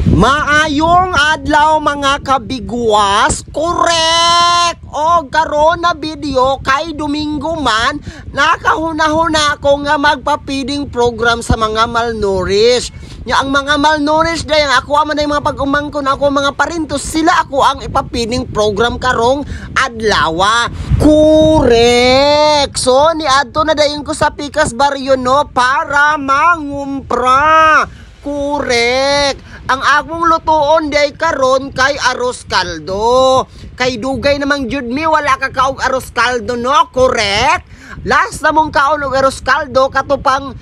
Maayong adlaw, mga kabigwas. Correct! O karon na video kay Domingo man, nakahuna-huna ako nga magpa-feeding program sa mga malnourished. Nya ang mga malnourished day, ang ako man mga pag-umangkon, ako mga parintos, sila ako ang ipa-feeding program karong adlawa. Correct! So niadto na dayon ko sa Pikas Barrio, no, para mangumpra. Correct. Ang akong lutuon day karon kay aros kaldo. Kay dugay namang jud mi wala ka kaog aros kaldo, no? Correct? Last na mong kaon og aros kaldo kato pang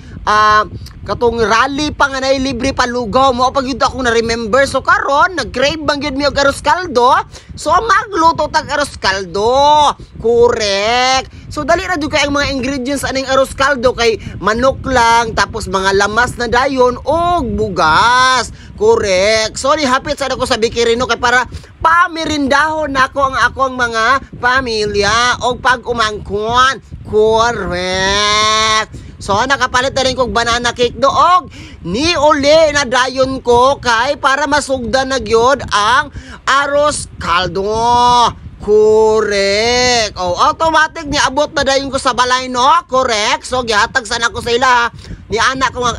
katong rally pa nga nay libre palugaw mo pag yun ako na remember. So karon nag-crave bang gyud mi og aros kaldo, so magluto tag aros kaldo. Correct. So dali ra jud kay ang mga ingredients aning aros kaldo, kay manok lang, tapos mga lamas na dayon og bugas. Correct. So ni hapit sa ako sa Bikirino kay para pamerindahon nako ang akong mga pamilya og pag-umangkon. Correct. So nakapalit na rin kog banana cake doog. Ni uli na dayon ko kay para masugdan na gyud ang aros kaldo. Correct. Oh, automatic ni abot na dayon ko sa balay, no? Correct. So gihatag sana ko sa ila ni anak ko nga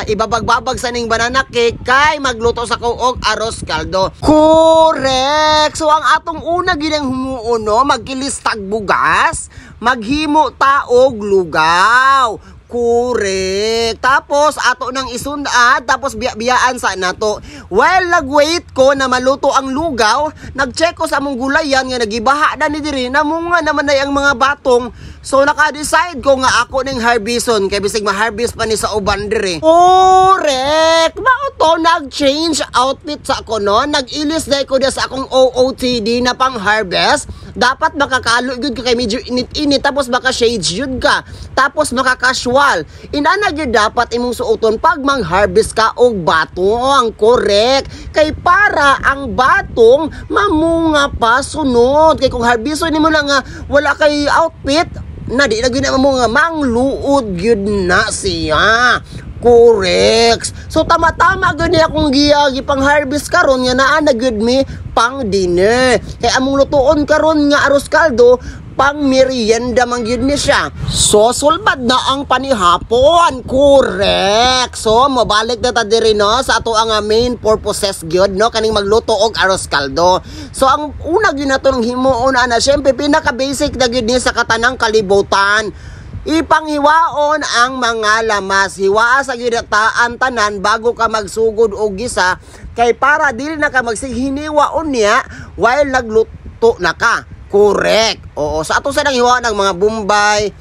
ibabagbabag sa ning banana cake kay magluto sa ko og aros kaldo. Correct. So ang atong una ginang humuon, no, magkilis tag bugas, maghimo ta og lugaw. Correct. Tapos ato nang isundad, tapos biya-biyaan sa nato. While nagwait ko na maluto ang lugaw, nag-check ko sa among gulayan nga nagibaha na ni diri, namunga naman na ang mga batong. So naka-decide ko nga ako ning harveston kay bisig ma-harvest pa ni sa uban diri. Correct. Mao to, nag-change outfit sa ako, no. Nag-ilis dahil ko sa akong OOTD na pang harvest. Dapat makakalo gyud ka kay medyo init-init, tapos maka shades jud ka. Tapos maka-casual. Inana gyud dapat imong suoton pag mang-harvest ka og batong. Correct. Kay para ang batong mamunga pa sunod. Kay kung harveston nimo lang nga wala kay outfit, na di na gyud na mamunga, mangluod gyud na siya. Correct. So tama-tama gyud ni akong giya gipang harvest karon nga naa na gyud mi pang dinner. Kay among lutuon karon nga aros kaldo, pang merienda man gyud ni siya. So sulbad na ang panihapon. Correct. So mobalik na ta diri, no, sa ato ang main purposes gyud, no, kaning magluto og aros kaldo. So ang una gyud nato ng himuon ana, syempre pinaka basic na gyud ni sa katanang kalibutan. Ipanghiwaon ang mga lamas. Hiwaa sa ginataan tanan bago ka magsugod og gisa kay para dili na ka magsighiniwaon niya while nagluto na ka. Correct. Oo, sa ato sa nang hiwa ng mga bombay,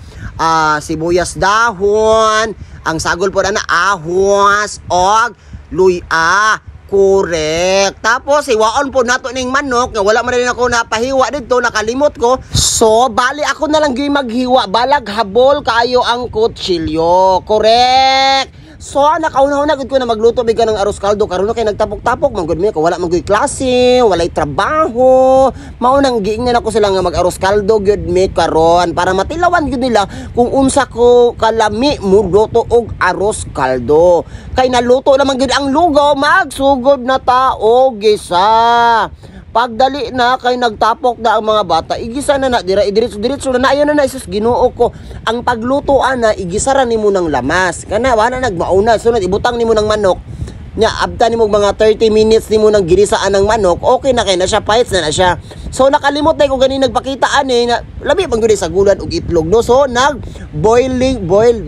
sibuyas dahon, ang sagol po na ahwas og luya. Correct. Tapos hiwaon po nato ning manok nga wala man rin ako napahiwa dito, nakalimot ko. So bali ako na lang gyud maghiwa, balag habol kayo ang kutsilyo. Correct. So nakauna-una gud ko na magluto bigka ng aros kaldo karon kay nagtapok-tapok man gud mi ko, wala man gud klase, walay trabaho. Mao nang giingnan ako sila nga mag-aros kaldo gyud mi karon para matilawan gyud nila kung unsa ko kalami muluto og aros kaldo. Kay naluto naman gyud ang lugaw, magsugod na ta og gisa. Pagdali na kay nagtapok na ang mga bata, igisa na na dira, idiretso-diretso na na, ayon na na, isus Ginoo ko. Ang pagluto ana, igisa ra nimo ng lamas. Kana wala nagmauna, sunod ibutang nimo ng manok. Nya abta nimo mga 30 minutes nimo nang ginisaan ng manok, okay na kay na siya, fights na na siya. So nakalimot na ko gani nagpakita ani na labi man gud sa gulan og itlog, no. So nag boiling boil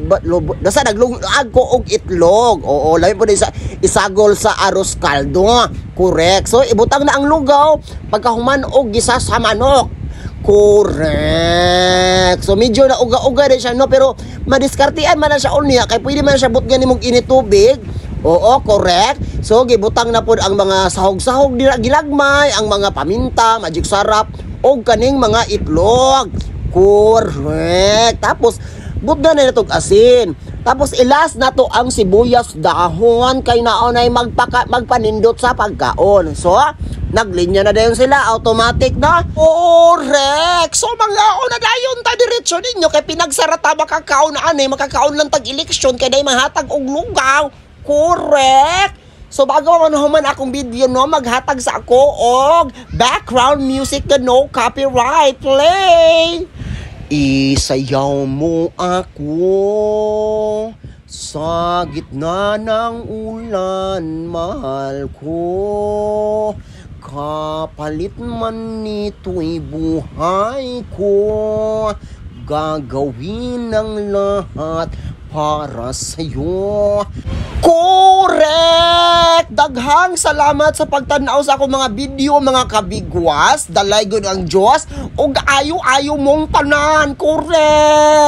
basta naglungag ko og itlog. Oo, labi po sa isagol sa aros kaldo. Correct. So ibutang na ang lugaw pagkahuman og gisa sa manok. Correct. So medyo na uga-uga rin siya, no, pero madiskartean man na siya unya kay pwede man siya butgan nimong init tubig. Oo, correct. So gibutang na pod ang mga sahog-sahog dira gilagmay, ang mga paminta, magic sarap og kaning mga itlog. Correct. Tapos butgan na natog asin. Tapos ilas na to ang sibuyas dahon kay naonay magpanindot sa pagkaon. So naglinya na dayon sila, automatic na. Correct. So mga una dayon ta diretso ninyo kay pinagsarata makakaon ani, makakaon lang tag eleksyon kay day mahatag og lugaw. Correct. So bago pa man human akong video, no, maghatag sa ako og background music na no copyright. Play! Isayaw mo ako sa gitna ng ulan, mahal ko. Kapalit man nito'y buhay ko. Gagawin ang lahat para sa'yo. Correct! Daghang salamat sa pagtanaw sa akong mga video, mga kabigwas. Dalaygon ang Diyos. Ug ayo-ayo mong tanan. Correct!